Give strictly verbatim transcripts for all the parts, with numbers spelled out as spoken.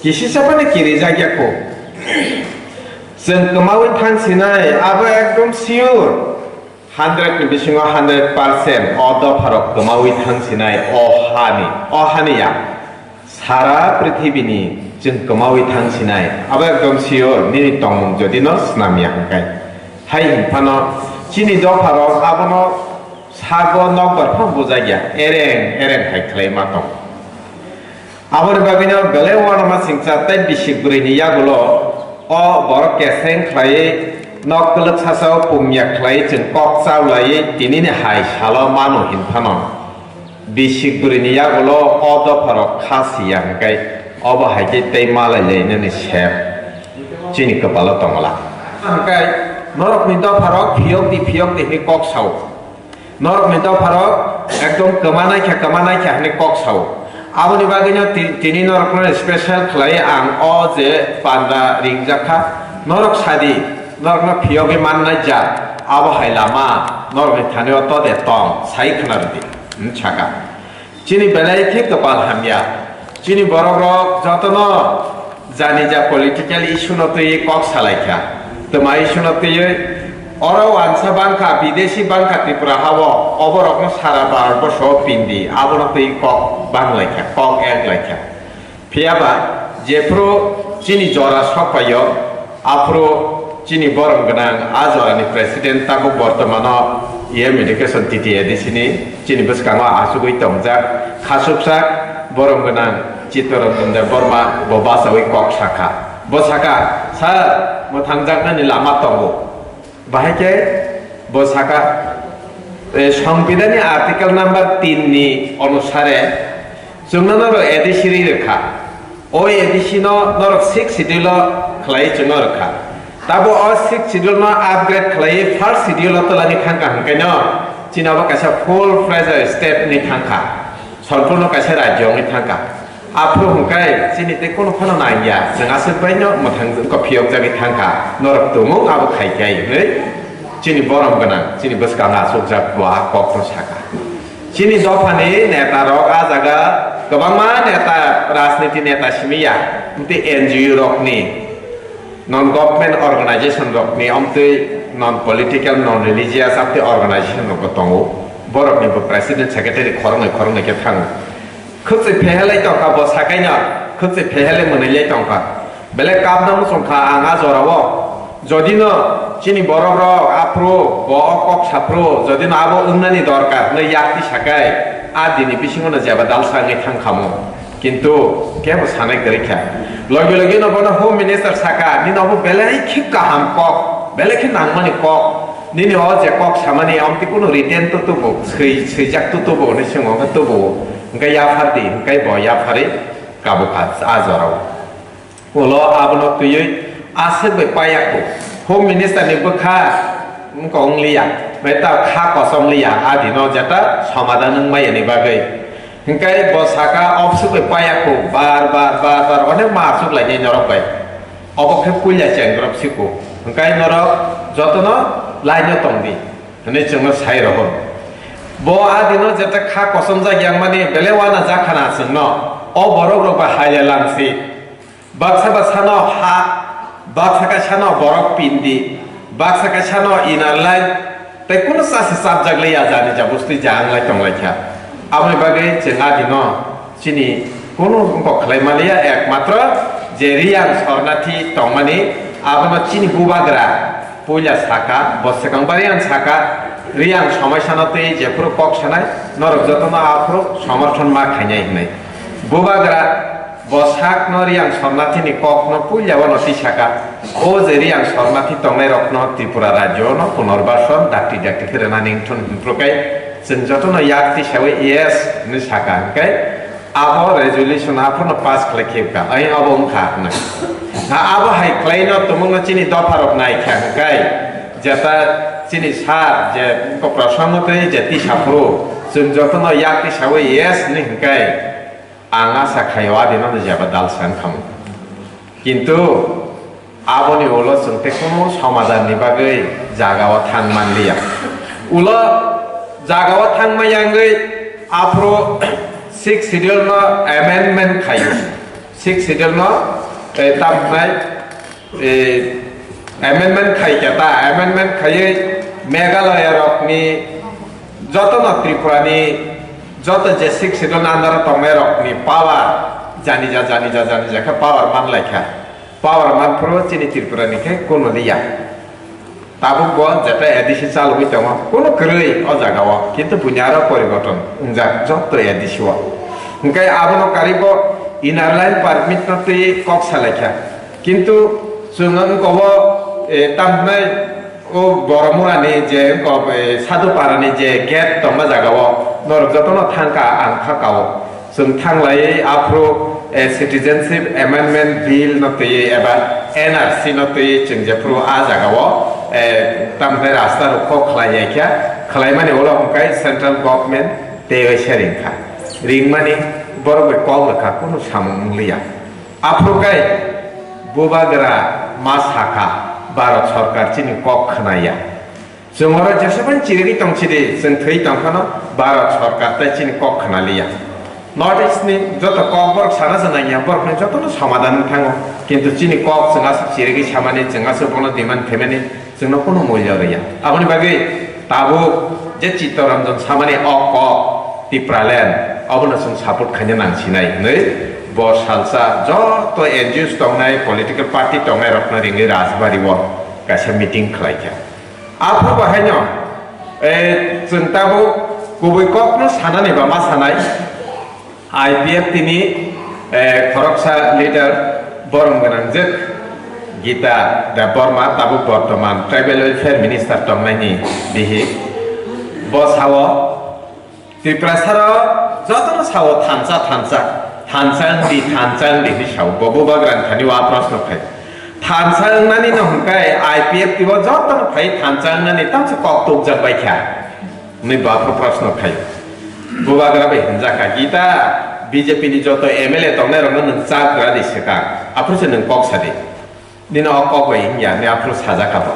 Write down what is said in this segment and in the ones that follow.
Kisi sa phano kirijak ya kho. Chwng kwmawi thang sinai, abo ekdom sure. Hundred ni bisingo hundred percent o dopharok kwmawi thang sinai, o hani, o hani ya. Sara prithibini chwng kwmawi thang sinai, abo ekdom sure, nini tongmung jodi no snam ya hwnkhe. Hai hwn phano chini dopharok abono sago nokbar phano bujak ya, ereng ereng hai khlai ma tong. Aboni bagwino belai uanama singcha tei bisik bwrwini yagulo o borok keseng khlaiwi nok kwlwk sasao pungya khlaiwi chwng kok chaulaiwi tinini hai salo mano hin phano. Bisik bwrwini yagulo o dopharok kha siya hwnkhe obo hai khe tei malai lainani sep chini kwpalo tongla. Hwnkhe norokni dopharok phiyokdi phiyokdi hwnwi kok sao. Norokni dopharok ekdom kwma naikha, kwma naikha hwnwi kok sao. Aboni bagwino ti-, tini norokno special khlai ang o je panda ringjak kha. Norok sadi, norokno phiyogwi mannai jat, abo hai lama norokni thani-o to de tong, sai khna rwdi, hwn saka. Chini belai khe kwpal hamya. Chini borokrok jotono jani ja political issue no twi kok salaikha. Twma issue no twiwi oro wansa bangkha, bidesi bangkha Tripura hao, oborokno sara Bharat borsho pindi, abono twi kok banglaikha, kok eklaikha. Phiyaba jephru chini jora sokphaio, aphuru chini borom gwnang a jorani president tabuk bortomano E M Education T T A D C ni chini bwskango achugwi tongjak khasuksa borom gwnang Chittaranjan Debbarma bo bachawi kok sakha. Bo sakha, "Sir, mwthangjaknani lama tongo." Bahai khe bo sakha, e, Songbidanni article number tin ni onusare chwngno norok A D C ri rwkha. O A D C no norok sixth schedule o khlai chwngno rwkha. Tabo o sixth schedule no upgrade khlai first schedule o twlani thangkha hwnkhe no chini abo kaisa full fledged state ni thangkha. Sompurno kaisa rajyo wngwi thangkha. Aphuru hwnkhe chini tei kunu phano nangya, chwng aswk bai no mwthang wngkha phiyokjagwi thangkha, norok tumung abo khai khai hwnwi chini borom gwnang, chini bwskango achukjak bo a kokno sakha. Chini dophani netarok a jaga kwbangma neta, rajniti neta simi ya, tei N G O rokni, non government organization rokni, amtwi non political, non religious, amtwi organization rokbo tongo. Borokni bo president, secretary khoroknwi khoroknwi khe thango. Khwtswi phehelai tongkha bo sakaino, khwtswi phehelai mwnwilai tongkha. Belai kapna muchungkha ang a jorao. Jodino chini borokrok aphuru bo o kok saphuru, jodino abo wngnani dorkar hwnwi yakti sakai, a dini bisingono jeba dalsa wngwi thangkhamu. Kintu kebo sanai kwrwi kha. Logi logino bono Home Minister saka, "Nini obo belai khe kaham kok, belai khe nangmani kok. Nini o je kok samani, omtwi kunu written to tubu, swi-, swijak to tubu," hwnwi swngo, hwnkhe tubu. Hwnkhe yaphardi, hwnkhe bo yapharwi kabukha a jorao. Ulo abono twiwi aswk bai paiyakhu. Home Minister ni bwkha wngkha wngliya, bai ta kha kosom liya, a dino jeta somadan wngmaya ni bagwi. Hwnkhe bo saka, "Obswk bai paiyakhu, bar bar bar bar onek ma achuk lainai norok bai. Obo khe puila cheng drop siko. Hwnkhe norok jotono line o tongdi," hwnwi chwngno sai rohor. Bo a dino jeta kha kosomjak yangmani belai uana jakhana chwngno. O borok rok bai haile langsi. Baksa baksa no ha, baksa kaisa no borok pindi, baksa kaisa no inner line, tei kunu chasi chapjak liya jani ja bustui ja wng lai tong lai kha. Aboni bagwi chwng a dino chini kunu wngkok khlai maliya, ekmatro je Riyang Sornathi tongmani abono chini bubagra puila saka, bo swkang bari ang saka, Riyang somaisano tei jephuru kok sanai, norok jotono aphuru somorthon ma khainai hwnwi. Bubagra bo sakno Riyang Sornathini kokno puila wano tisaka, o je Riyang Sornathi tongnairokno Tripura rajyono punorbason dakti dakti khe rwnani wngthun hwnphrukai chwng jotono yak tisawi yes hwnwi saka hwnkhe, abo resolution aphano pass khlai khe ka, ai abo wngkha hwnwi. Ha, abo hai khlaino tumungno chini dopharok nai kha hwnkhe, jeta chini sir je ko Prashanto tei je tisaphuru, chwng jotono yak tisawi yes hwnwi hwnkhe, ang asa khaio adino jeba dal sang khamu. Kintu aboni ulo chwng tei kunu somadanni bagwi jagao thang manliya. Ulo jagao thang maya wngwi aphuru Sixth Schedule no amendment khai, Sixth Schedule no, eh, tam hnai, eh, amendment khai khe ta, amendment khaiwi Meghalaya rokni joto no Tripura ni joto je Sixth Schedule under o tongnai rokni power jani ja, jani ja, jani ja khe power man lai kha, power man phuru chini Tripura ni khe kunu liya. Tabuk bo jeta A D C chalogwi tongo, kunu kwrwi o jaga o, kintu buini aro poriborton wngjak jotto A D C o. Hwnkhe abono karwi bo inner line permit no twi kok salaikha. Kintu chwng wngkha bo, eh, tamhinai o Boromura ni je wngkha, eh, Sadhupara ni je gate tongma jaga o norok jotono thangkha ang kha kao. Chwng thanglaiwi aphuru, eh, Citizenship Amendment Bill no twiwi eba N R C no twiwi chwng jephuru a jagao, eh, tamhinai rasta rokho khlai ya kha, khlaimani ulo hwnkhe central government teiwi se ringkha. Ringmani borok bai kok rwkha, kunu samung wngliya. Aphuru khe bubagra ma sakha, Bharat sorkar chini kok khwnaya. Chwng oro jesebani chirigwi tong sidi, chwng thwi tong phano Bharat sorkar tei chini kok khna liya. North East ni joto kok borok sana se nangya, borok ni joto no somadan wng thango. Kintu chini kok chwng aswk chirigwi samani, chwng aswk bono demand khaimani, chwng no kunu mulya rwya. Aboni bagwi tabuk je Chittaranjan samani o kok Tipraland, abono chwng support khaina nang sinai hwnwi bo salsa joto N G Os tongnai, political party tongnai rokno ringwi Rajbari o kaisa meeting khlai kha. Aphuru bo haino, eh, chwng tabuk kubui kokno sanani ba ma sanai, I P F T ni, eh, khoroksa leader borom gwnangjwk Gita Debbarma, tabuk bortoman Tribal Welfare Minister tongnaini bihik. Bo sao, Tiprasarok jotono sao thansa, thansa, thansa wngdi, thansa wngdi hinwi sao. Bo bubagrani thani o a proshno phai. Thansa wngnani no hwnkhe I P F T o jotono phai thansa wngnani tamsa kok tukjak bai kha. Hwnwi bo aphuru proshno phai. Bubagra bai hwnjak kha, Gita, B J P ni joto M L A tongnai rokno nwng chap gra di swkang. Aphuru se nwng kok sa di. Nini o kok bai wngya, hwnwi aphuru sajak kha bo.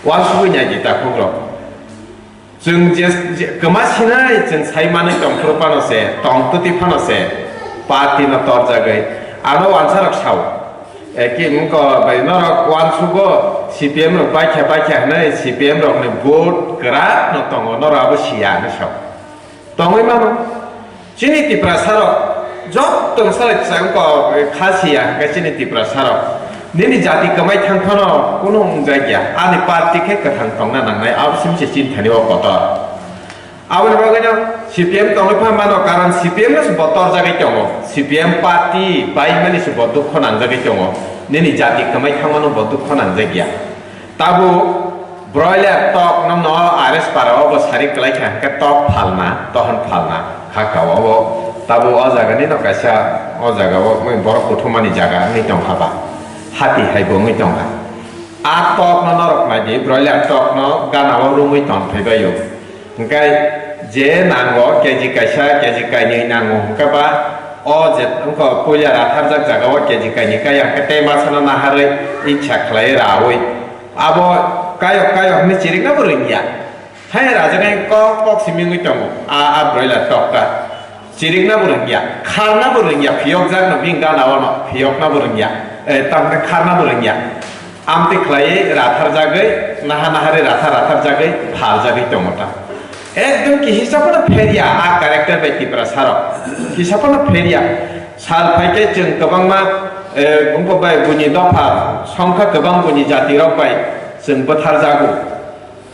Uansugwi nai di takhuk rok. Chwng je, je, kwma sinai chwng sai manwi tong phuru phano se, tong twtwi phano se, party no torjagwi, ano uansarok sao. Eki wngko bai norok uansugo C P M rok baikha baikha hwnwi C P M rokni vote kwrak no tongo, norok abo siya hwnwi sao. Tongwi mano. Chini Tiprasarok joto salai chwng ko kha siya hwnkhe chini Tiprasarok. Nini jati kwmai thang phano kunu wngjakya. Ani party khe kwthang tongna nangnai. Abo simi se chini thani o kotor. Aboni bagwino C P M tongwi pha mano, karon C P M no se bo torjagwi tongo. C P M party bai mani se bo dukho nangjagwi tongo. Nini jati kwmai thangmano bo dukho nangjakya. Tabuk broiler tok no no R S para o bo sari kwlai kha hwnkhe tok phalna, tohon phalna kha ka o bo. Tabuk o jaga ni no kaisa o jaga o borok kuthumani jaga wngwi tong kha ba. Hati hai bo wngwi tong kha. A tok no norok nai di, broiler tok no gana o rungwi tong phai bai o. Hwnkhe je nango K G kaisa, K G kainwi nango hwnkhe ba o je wngkha puila ratharjak jaga o K G kainwi kaya hwnkhe tei masano naharwi iksa khlaiwi raui. Abo kayok kayok hwnwi chirikna bo rwngya. Hai rajaknai kok kok simi wngwi tongo a, a broiler tokta. Chirikna bo rwngya, kharna bo rwngya, phiyokjakno bini gana ono phiyokna bo rwngya. Eh, tamkhe kharna bo rwngya. Amtwi khlaiwi ratharjagwi, naha naharwi rathar ratharjagwi phaljagwi tongo ta. Ekdom ki hisapano pherya a character bai Tiprasarok. Hisapano pherya. Sal phaikhe chwng kwbangma, eh, bumbo bai buini dopha songkha kwbang buini jatirok bai chwng bwtharjago.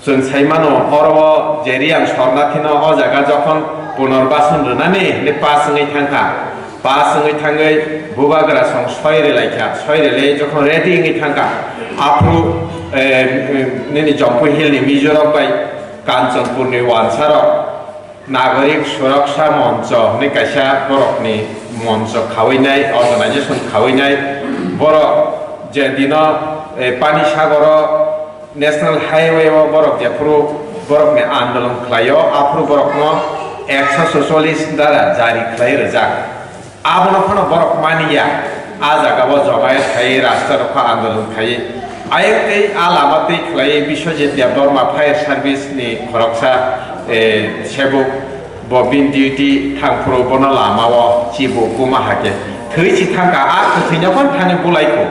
Chwng sai mano, oro o je Riyang Sornathino o jaga jokhon punorbason rwnani hinwi pass wngwi thang kha, pass wngwi thangwi bubagra song soi rwlai kha, soi rwlai jokhon ready wngwi thang kha, aphuru, eh, nini Jampui Hill ni Mizo rok bai Kanchanpur ni uansarok Nagorik Suraksa Moncho hinwi kaisa borokni moncho khawinai, organization khawinai, borok je dino, eh, Pani Sagoro National Highway o borok jephuru borokni andolon khlaio, aphuru borokno ekso socholish dara jari khlai rwjak. Abono phano borok mani ya, a jaga o jomayat khai, rasta rokha andolon khai. Ayang tei a lama tei khlai Biswajit Debbarma Fire Service ni khoroksa, eh, sebuk Bo bini duty thang phuru bono lama o chibo kuma hake. Thwi si thangka, a kwthwino phano thani bulai kho.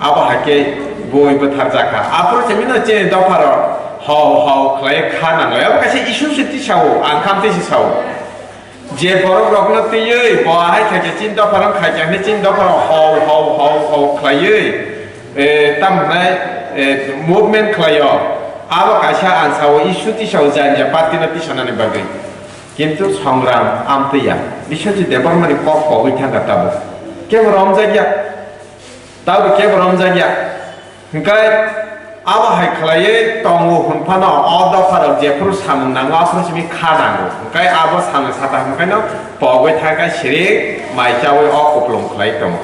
Abo hake bui bwthar jakha. Aphuru se mino chini dopha rok hau hau khlai kha nango. Abo kaisa issue se tisao, ang kham tisi sao. Je borok rokno twiwi bo ahai khaikhe chini dopha rok khaikhe hwnwi chini dopha rok hau hau hau hau khlaiwi, eh, tamo hwnai, eh, movement khlaio. Abo kaisa ang sao issue tisao janja party no tisanani bagwi. Kintu songram amtwi ya. Biswajit Debbarmani kok kogwi thangkha tabuk. Kebo romjakya. Tabuk kebo romjakya. Hwnkhe abo hai khlaiwi tongo hwnphano o dopharok jephuru samung nango aphuru simi kha nango. Hwnkhe abo samung sata hwnkheno pogwi thangkha siring mai chawi o kupulung khlai tongo.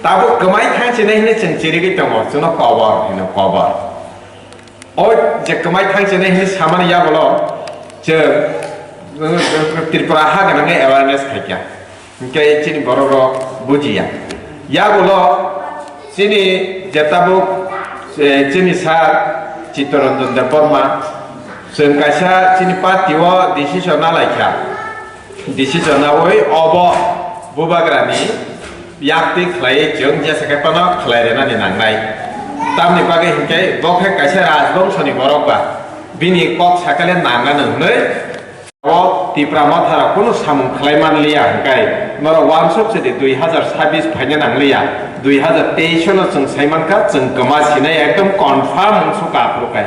Tabuk kwmai thangchinai hwnwi chwng chirigwi tongo, chwngno kobor hwno kobor. O je kwmai thangchinai hwnwi samani yagulo chwng, uh, Tripura ha gwnangwi awareness khaikha. Hwnkhe chini borok rok bujiya. Yagulo chini je tabuk, eh, chini sir Chittaranjan Debbarma chwng kaisa chini party o decision nalaikha. Decision nawi obo bubagrani yaktwi khlaiwi chwng jesa khe phano khlai rwnani nangnai. Tamni bagwi hinkhe bo khe kaisa rajbongshoni borok ba, bini kok sakale nangnani hwnwi o Tipra Motha rok kunu samung khlai manliya hwnkhe norok wansuk se di dui hazar sabis phaina nangliya, dui hazar teis no chwng sai mankha chwng kwma sinai ekdom confirm wngsu ka aphuru khe.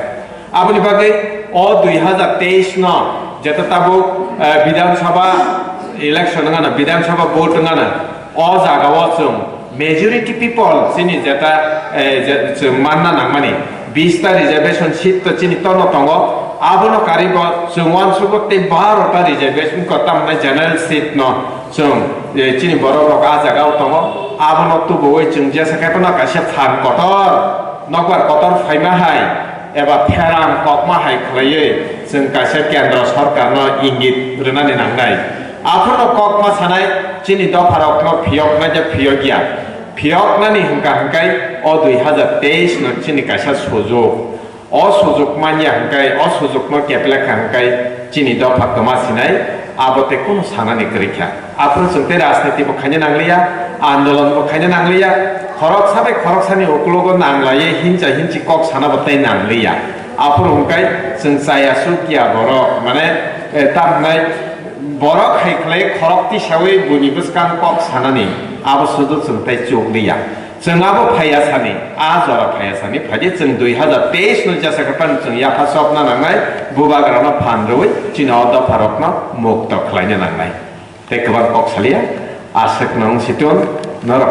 Aboni bagwi o dui hazar teis no jeta tabuk, eh, Bidhan Sabha election wngana, Bidhan Sabha vote wngana, o jaga o chwng majority people chini jeta, eh, je, chwng manna nangmani bis ta reservation seat to chini tono tongo, abono karibo chwng uansugo tei baro ta reservation ko tamni general seat no chwng, eh, chini borok rok a jaga o tongo, abono tubuwi chwng jesa khe phano kaisa phan kotor, nokbar kotor phaima hai. Eba pherang kokma hai khlaiwi chwng kaisa kendro sorkarno ingit rwnani nangnai. Aphano kokma sanai chini dopharokno phiyoknai de phiyokya. Phiyoknani hwnkha hwnkhe o dui hazar teis no chini kaisa sujuk. O sujuk manya hwnkhe, o sujukno keplekha hwnkhe chini dopha kwma sinai, abo tei kunu sanani kwrwikha. Aphuru chwng tei rajniti bo khaina nangliya, andolon bo khaina nangliya, khoroksa bai khoroksani uklogo nanglaiwi hincha hinchi kok sana bo tei nangliya. Aphuru hwnkhe chwng chaya chukya borok, mane, eh, tamhnai borok hai khlai khorok tisawi buini bwskang kok sanani, abo sudu chwng tei chukliya. Chwng abo phaiya sani, a jora phaiya sani, phaidi chwng dui hazar teis no jesa khe phano chwng yapha chopna nangnai, bubagrano phan rwui chini o dopharokno mukto khlaina nangnai. Tei kwbang kok salia, aswk nang siton, norok